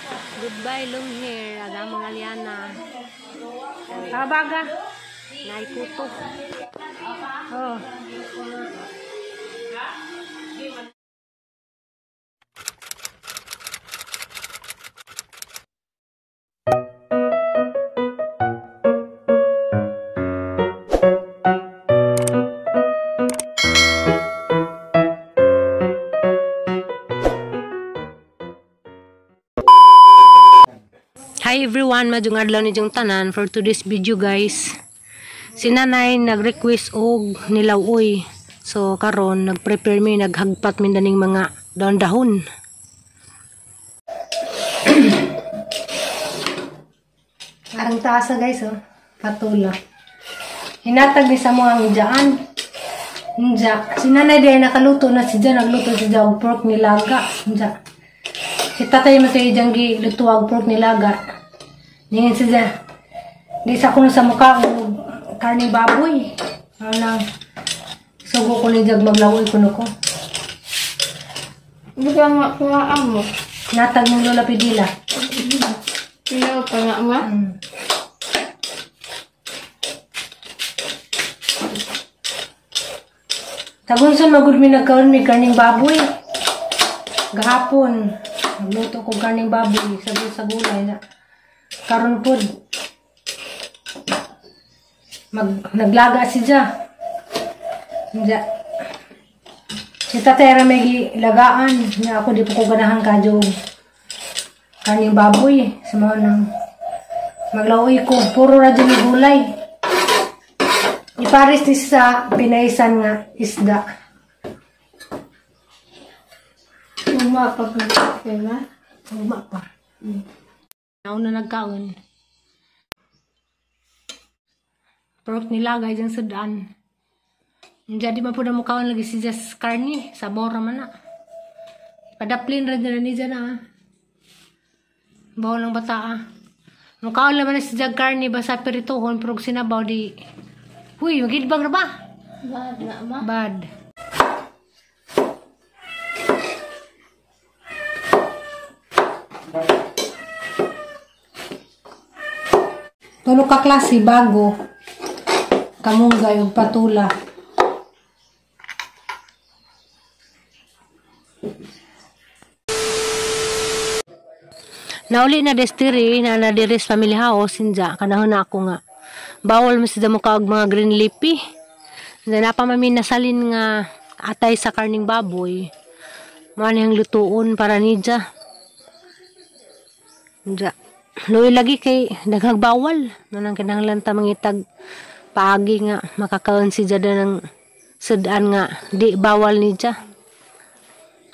Goodbye long hair, agamang Aliana. Kabaga. Naikuto. Oh. Hi everyone, maayong adlaw ninyong tanan for today's video guys. Si nanay nag-request og nilaw-oy. So karon nag-prepare mi, naghagpat mi daning mga dahon-dahon. Arang tasa guys oh, patula. Hinatag ni sa mo ang ijaan. Inja, si nanay day nakaluto na si Jan, nagluto si Jan og pork nilaga. Inja. Si tatay mo sa ijang giluto og pork nilaga. Ningin siya. Di sa kuno sa mukha og karne baboy. Ano nang sugo ko ni jag maglawoy kuno ko. Buka nga kuha mo. Natag ng Lola Pidila. Pinaw pa nga ma. Tagunson magud mi nagkaon mi karning baboy. Gahapon nagluto ko karning baboy sa gulay na. Karon pod naglaga si Ja. Ja. Si tatay ra may gilagaan nya ako di po ko ganahan kadyo kaning baboy sa mga nang maglaoy ko puro ra jud gulay. Ipares ni sa pinaisan nga isda. Uma pa ko ma. Uma pa. Nauna nagkaon. Pork nilagay dyan sa daan. Jadi man po na mukhaon lagi si Jess karni. Sabor naman na. Padaplin rin na niya na. Bawa ng bata ah. Mukhaon naman na si Jag karni. Basta pirituhon. Pero sinabaw di. Huy, magidbang na ba? Bad na ma. Bad. Tulo ka klase bago kamunggay ug patula. Nauli na destiri na na diri sa family house inja kanahon na ako nga bawal man sila mo kaog mga green leafy. Inja napa mami nasalin nga atay sa karning baboy. Mao ni ang lutuon para nija. Inja luoy lagi kay daghang bawal manang kinahanglan ta mangitag paagi nga makakaon si Jada ng sudan nga di bawal ni ja.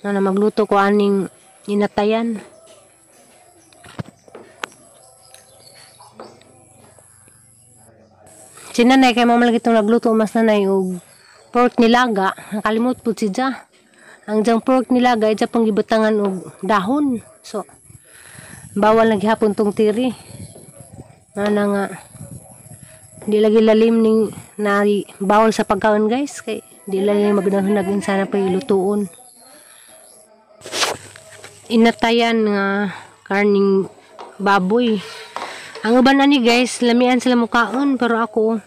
Na magluto ko aning inatayan. Si nanay kay mama lagi itong nagluto mas nanay og pork nilaga. Nakalimot po si Ja. Ang jang pork nilaga ay ja pang gibutangan og dahon. So bawal na gihapon tong tiri. Ana nga di lagi lalim ning na bawal sa pagkaon guys kay di lagi magnahunag sana pa ilutuon. Inatayan nga karning baboy. Ang uban ani guys, lamian sila mukaon pero ako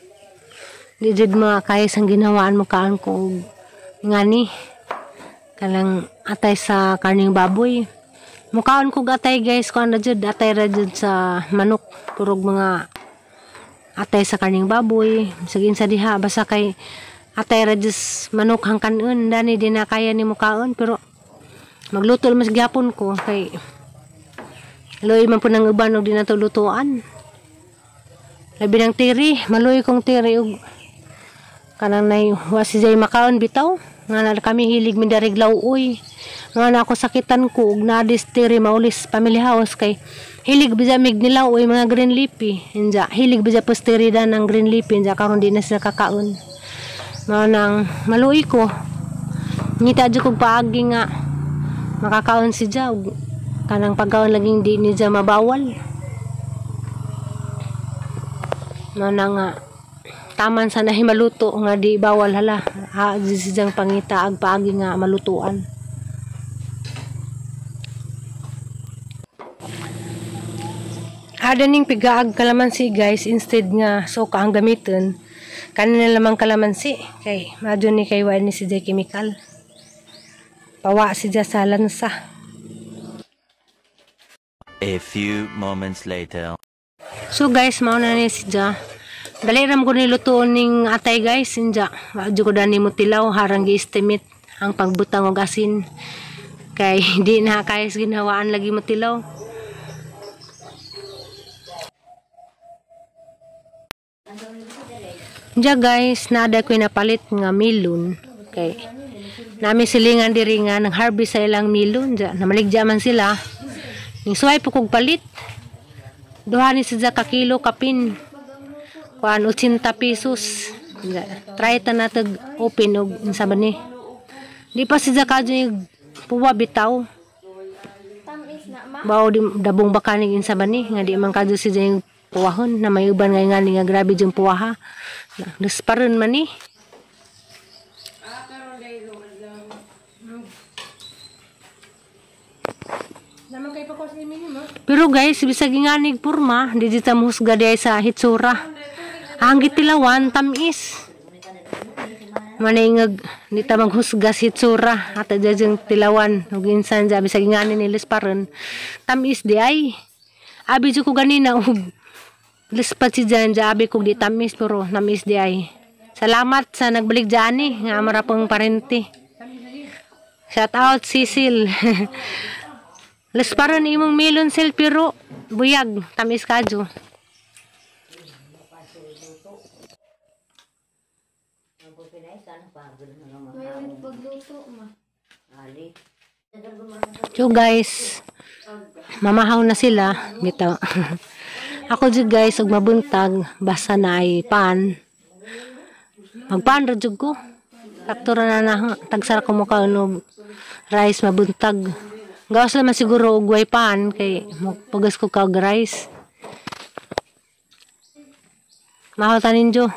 di jud makaya sang ginawaan mukaan ko og ngani kanang atay sa karning baboy. Mukaon kog atay guys, kuan ra jud atay ra jud sa manok, purog mga atay sa karning baboy. Sige sa diha basta kay atay ra jud manok hangkanon dani di na kaya ni mukaon pero magluto mas gyapon ko kay luoy man pud ang uban og di nato lutuan. Labi ng tiri, maluoy kong tiri og kanang nay wa si jay makaon bitaw. Nga na kami hilig mindarig law-oy. Nga na ako sakitan ko og nadis tiri maulis family house kay hilig bija mig nilaw-oy mga green leafy. Inja hilig bija postiri dan ang green leafy inja karon di na sila kakaon. Mao nang maluoy ko. Ngita jud kog paagi nga makakaon si Ja og kanang pagkaon laging di ni Ja mabawal. Mao na nga taman sa nahi maluto nga di bawal hala. Ha si Jang pangita ag paagi nga malutuan. Ada ning pigaag kalamansi guys, instead nga suka ang gamiton, kanina lamang kalamansi kay madyo ni kay wa ni si Jay chemical. Pawa si Jay sa lansa. A few moments later. So guys, mao na ni si Jay. Dali ram ko nilutoon ning atay guys, inja. Wa jud ko dani mo tilaw, harang gi-estimate ang pagbutang og asin. Kay di na kaya sa ginhawaan lagi mo tilaw. Diya guys, naada ko'y napalit nga milon. Kay nami silingan diri nga nang harvest sa ilang milon. Diya, namaligya man sila. Ning suway po kog palit. Duha ni siya ka kilo kapin. Kuan 80 pesos. Diya, try ta natag open og unsa ba ni. Di pa siya kadyo puwa bitaw. Bao di dabong baka ning unsa ba ni nga di man kadyo siya yung puwahon na may uban nga nga grabe jung puwaha. Nasparon man ni. Pero guys, bisag inganig purma, di dita mohusga di sa hitsura. Ang gitilawan tamis. Maningag di ta maghusga sa hitsura at jajeng tilawan ug insan ja bisag ingani ni lisparon tamis di ay. Abi jud ko ganina og lispat si Jan ja abi kog di tamis pero namis di ay. Salamat sa nagbalik dyan eh, nga amara pong parente. Shout out Cecil. Lisparon imong melon sel pero buyag tamis kadyo. So guys, mamahaw na sila bitaw. Ako jud guys og mabuntag basta na ay pan. Magpan ra jud ko. Sakto ra na tagsara ko mo og rice mabuntag. Gawas lang man siguro og way pan kay mopagas ko kag rice. Mahaw ta ninyo.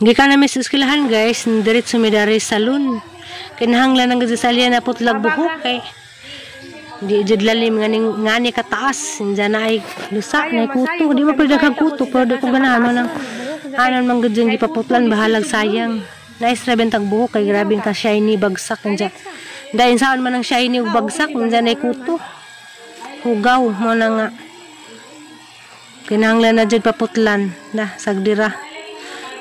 Gikan na mis eskwelahan guys, diretso mi dari salon. Kinahanglan ang gasalya na putlag buhok kay di jud lalim nganing ngani kataas, inja na ay lusa na kuto, di mo pwede daghang kuto pero di ko ganahan man ang anan man gud gipaputlan bahalag sayang. Nice ra bentag buhok kay grabe ka shiny bagsak inja. Dayon saon man ang shiny ug bagsak inja na kuto. Hugaw mo na nga. Kinahanglan na jud paputlan na sagdira.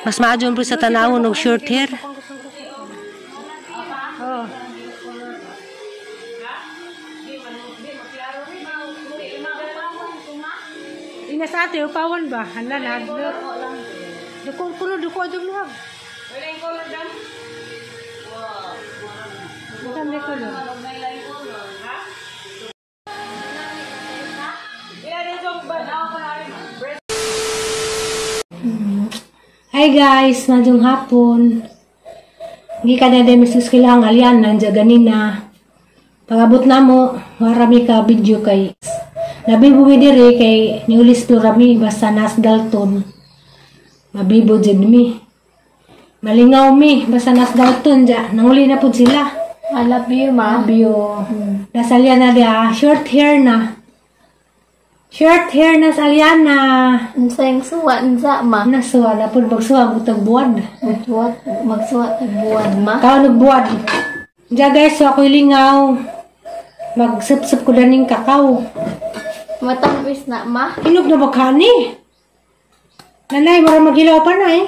Mas maadyon po sa tanawon og short hair. Oh. Ina sa ate, upawan ba? Hala na. Duko kuno duko adong luhag. Wala yung color dam? Wow. Saan may color? Ha? Hi guys, nadyong hapon. Gikan na din Mrs. Kilang alyan nandiya ganina. Pagabot na mo, marami ka video kay nabibo mi diri kay niulis to rami basta nas Dalton. Mabibo jud mi. Malingaw mi basta nas Dalton ja. Nanguli na pud sila. I love you, ma. Love you. Nasalya na dia, short hair na. Short hair na sa Aliana. Unsa yung suwa, unsa ma? Nasuwa na pud magsuwa butag buwad. Magsuwa, magsuwa buwad ma. Kao nagbuwad. Diya guys, so ako'y lingaw. Magsup-sup ko daning kakao. Matamis na ma. Hinog na ba kani? Nanay, mara maghilaw pa na eh.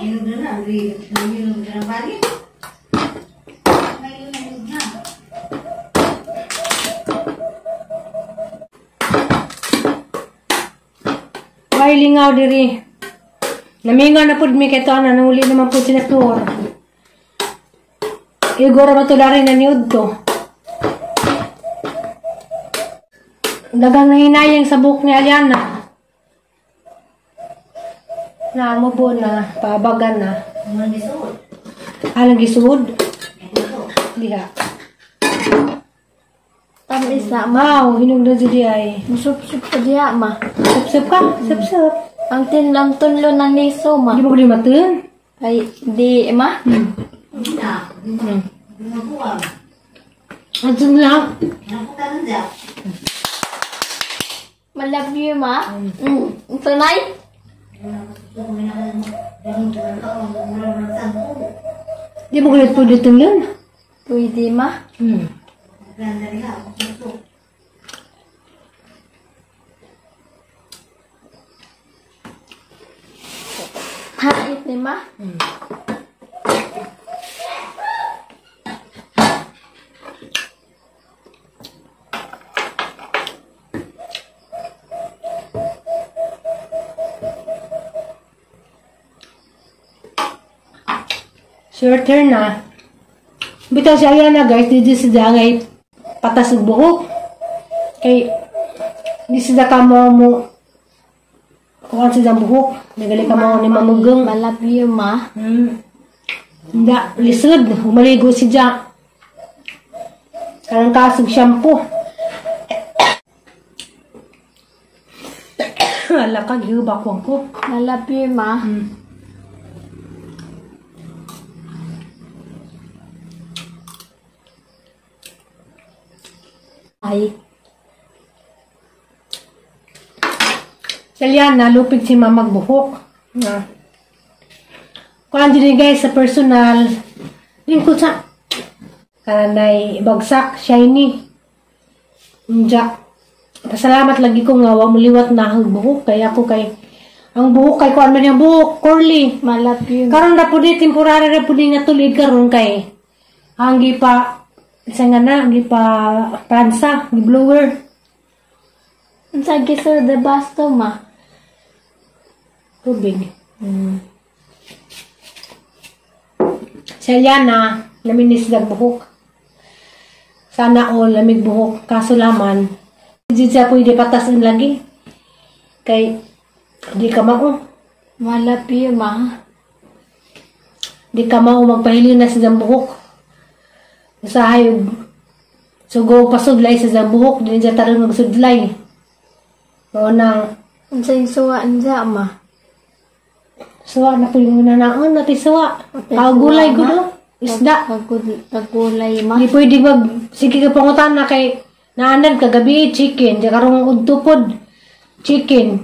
Ay, lingaw diri. Namingaw na pud mi kay to na nanguli naman pud sila tour. Igor ra to dari na niud to. Dagang nahinayang sa buhok ni Aliana. Naamubo na, paabagan na. Ah, nagisuod? Diha. Tamis na, ma. Wow, hinog na dyan ay. Musup-sup ko diha, ma. Sup-sup ka? Sup-sup. Ang tinlang tunlo ng liso, ma. Di mo ko di matun? Ay, di, ma. Ang tunlo. Ma-love you, ma. Tunay? Di mo ko di pwede tunlon? Pwede, ma. Hait ni ma. So your turn na. Bitaw si Ayana guys, di sila ngay patas og buhok. Kay di sila ka mo kuhan sila buhok. Nagali ka mo ni Mamugeng. Ma-love you, ma. Hindi, lisod. Humaligo si Ja. Karang kasog shampoo. Ala ka, gihubakwang ko. Ma-love you, ma. Ay. Sa Liana, lupig si mama magbuhok. Na. Kuan din guys sa personal, lingkod sa kanay bagsak shiny. Unja. Pasalamat lagi ko nga wa muliwat na ang buhok kay ako kay ang buhok kay kuan man yung buhok curly. Ma-love you. Karon ra pud temporary ra pud nga tulid karon kay ang gipa sa nga na gipa pransa, gi blower. Unsa gisod de basto ma? Tubig. Sa Liana, naminis dag buhok. Sana all lamig buhok kaso laman. Di siya pwede patasin lagi. Kay di ka mao. Ma-love you, ma. Di ka mao magpahili na sa buhok. Usahay og sugo pasudlay sa buhok, di siya tarong magsudlay. Mao nang Unsa yung suwa unsa ma? Suwa na po yung nanaon natin suwa. Kagulay gudo, isda. Kagulay ma. Di pwede mag sige ka pangutan na kay naanad kagabi chicken, di karong udto pod chicken.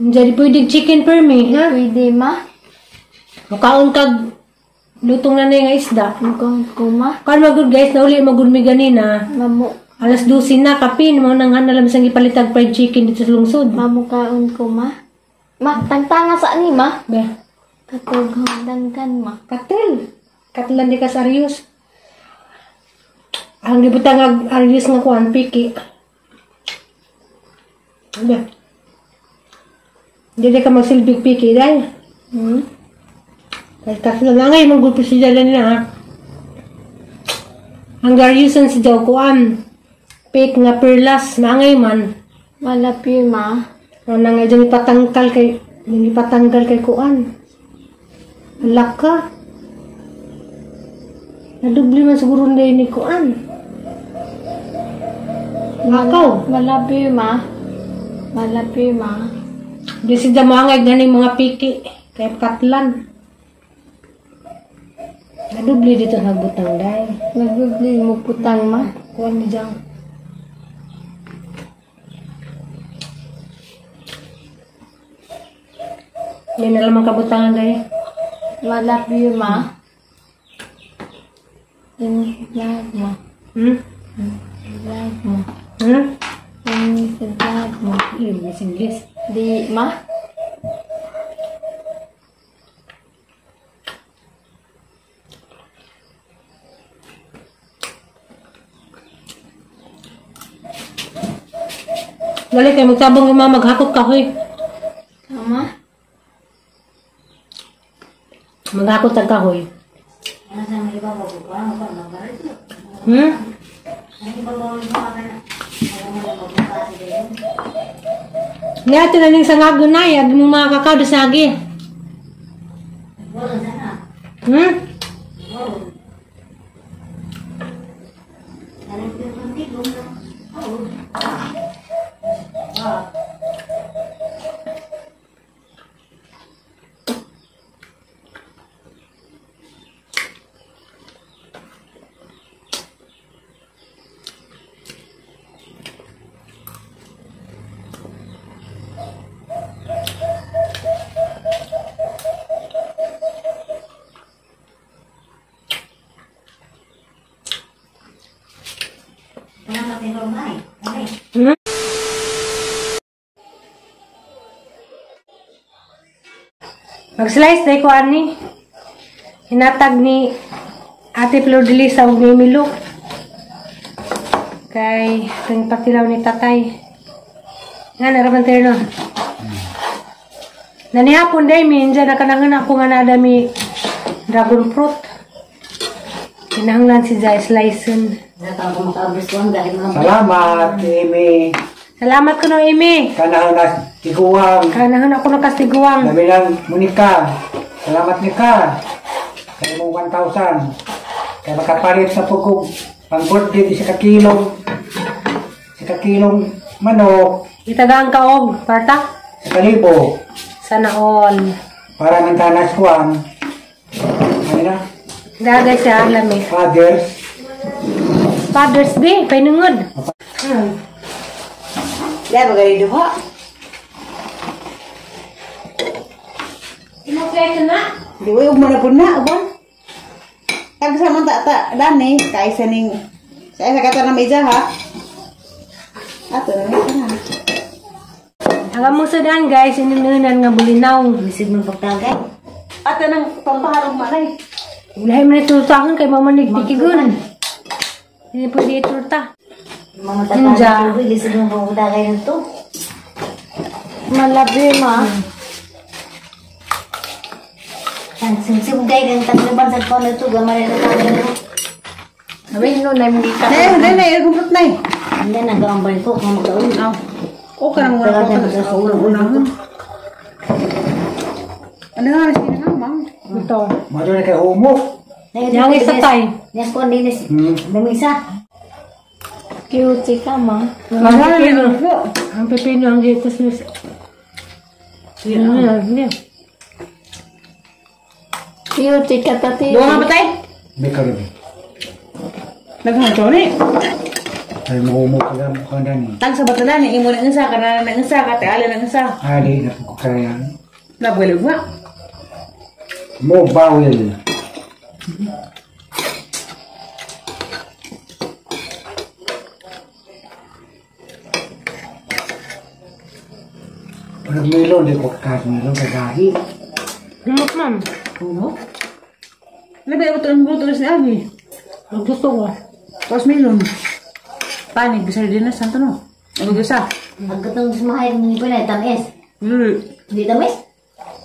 Di pwede chicken per me, ha? Pwede ma. Mukaon kag lutong na nga isda. Mukaon ko ma. Kan magud guys, nauli magud mi ganina. Mamu Alas 12 na kapin mo nang hanalam sang gipalitag fried chicken dito sa lungsod. Mamukaon ko ma. Ma, tangtanga sa ani ma. Be. Katog dangkan ma. Katel. Katlan di ka sa Arius. Ang gibutang ag Arius nga kuan piki. Be. Dili ka magsilbig piki dai. Dahil katlan na ngay manggulpo si dala nila ha. Ang Ariusan si daw kuan. Fake nga perlas, maangay man. Malapi ma. O na nga dyan ipatanggal kay kuan. Alaka. Nadubli man siguro na yun ni kuan. Lakaw. Malapi ma. Malapi ma. Di siya maangay ganing mga piki. Kaya katlan. Nadubli dito nagbutang dahil. Nadubli mo putang ma. Kuan ni dyan. Hindi na lamang kabutangan dahil. Ma-love you, ma. Love mo. Love mo. Love mo. English, English. Di, ma? Dali kayo magtabong yung mga maghakot kahoy. Tama? Maghakot ang kahoy. Niato na ning sangago na, ag mong mga kakao sagi. Mag-slice na ko ani. Hinatag ni Ate Flor de Lisa og ni Milo. Kay itong patilaw ni tatay. Nga naraman tayo no. Nanihapon day mi inja nakanangan ako nga nadami dragon fruit. Kinahanglan si Jai slicen. Salamat, Amy. Salamat ko no, Amy. Kanahon na tiguang. Kanahon ako nakastiguang. Lamilang Monica. Salamat Nika. Kaya mo 1,000. Kaya makapalit sa pugong pang birthday isa ka kilong. Isa ka kilong manok. Itagaan ka og parta? Sa kalibo. Sana all. Para ng tanas kuang. Ano na? Dagay siya alam eh. Fathers. Father's Day, painungod. Ya bagay duha. Imo-play na? Di way ug man pud na uban. Tag sa man ta dani kay sa ning sa isa ka na may ha. Ato na na. Ang among sudan guys, inununan nga bulinaw. Bisig man pagtagay. Ato nang pampaharong manay. Ulahi man itultahan kay mama nagtikigon. Hindi pwede itulta. Mga tatay, tubig, lisod mo pagtagay nito. Malabi ma. Ang simsimgay kang tagluban sa kono ito, gamay na tatay mo. Awin no, naimita. Nay, nay, nay, gumrot nay. Hindi na gambal ko kung magkaon. O ka nang wala ko sa unang. Ano nga sino nga ma'am? Ito. Mado na kay humok. Yang isa tay. Yes ko dinis. Damisa. Cute ka ma. Ang pipino. Ang pipino ang gitas ni. Yeah. Cute ka tati. Duha ba tay? May karoon. Naghanto ni. Ay mahumok ka lang ka dani. Tag sa batalan ni imo nang isa kana nang isa ka te ala nang isa. Ali na ko kaya. Nabwelo ba? Mo bawil. Pero melon di ko kakas melon kagahi. Humok ma'am. Humok? Labi ako itong buto si Abi. Gusto ko. Tapos melon. Panig, bisa din na santo no. Ang gusto. Ang katong sumahay ng ipon ay tamis. Hindi tamis?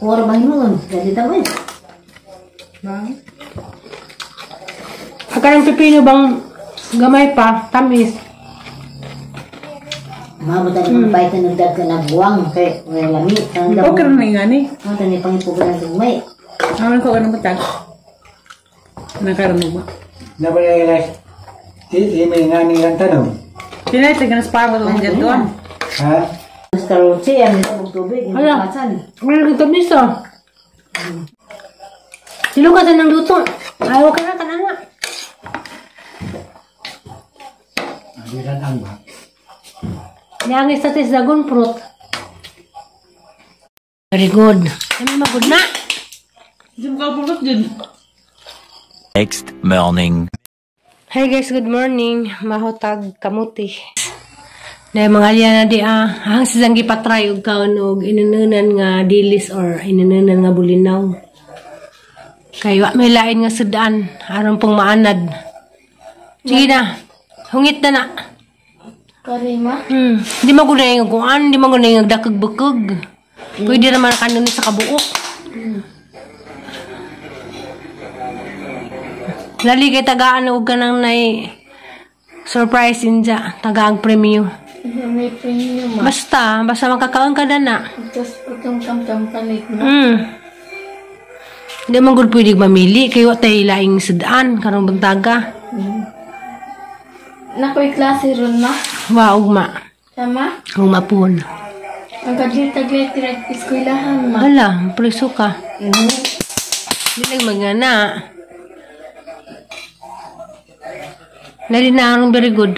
Wala bang yun? Hindi tamis. Pagka ng pipino bang gamay pa, tamis. Mabutan ng pahit na nagdag ka na buwang kay wala lami. Okay na nga ni. Ang tani pangipugan ng sumay. Aman ko ganun batag. Nakaroon mo ba? Nabalay di may nga nilang tanong. Tinay taga na spa ko itong doon. Ha? Mas karoon siya, ang tubig tubig. Hala. Wala nang tamis ah. Silo ka sa nang luto. Ayaw ka na, kanana. Adiran ang ba? Yang isa tis dragon fruit. Very good. Ano magod na? Hindi mo ka din. Next morning. Hi guys, good morning. Mahotag kamuti. Na mga alya na di ang silang gipatry og kaon og inununan nga dilis or inununan nga bulinaw. Kay wa may lain nga sudan aron pong maanad. Sige na. Hungit na na. Karima? Di man gud nga kuan, di man gud nga dakag-bukog. Pwede naman kanon sa kabuok. Lali kay tagaan og kanang nay surprise inja, tagaang premyo. May premium ma. Basta, basta makakaon ka na na. Tapos utong kamkam palit ma. Hindi man gud pwede mamili kay wa tay laing sudaan karong buntaga. Nakoy klase ron ma. Wa ugma. Tama? Ugma pun. Ang taglit-taglit direct eskwelahan ma. Hala, preso ka. Di lang magana. Dali na arong very good.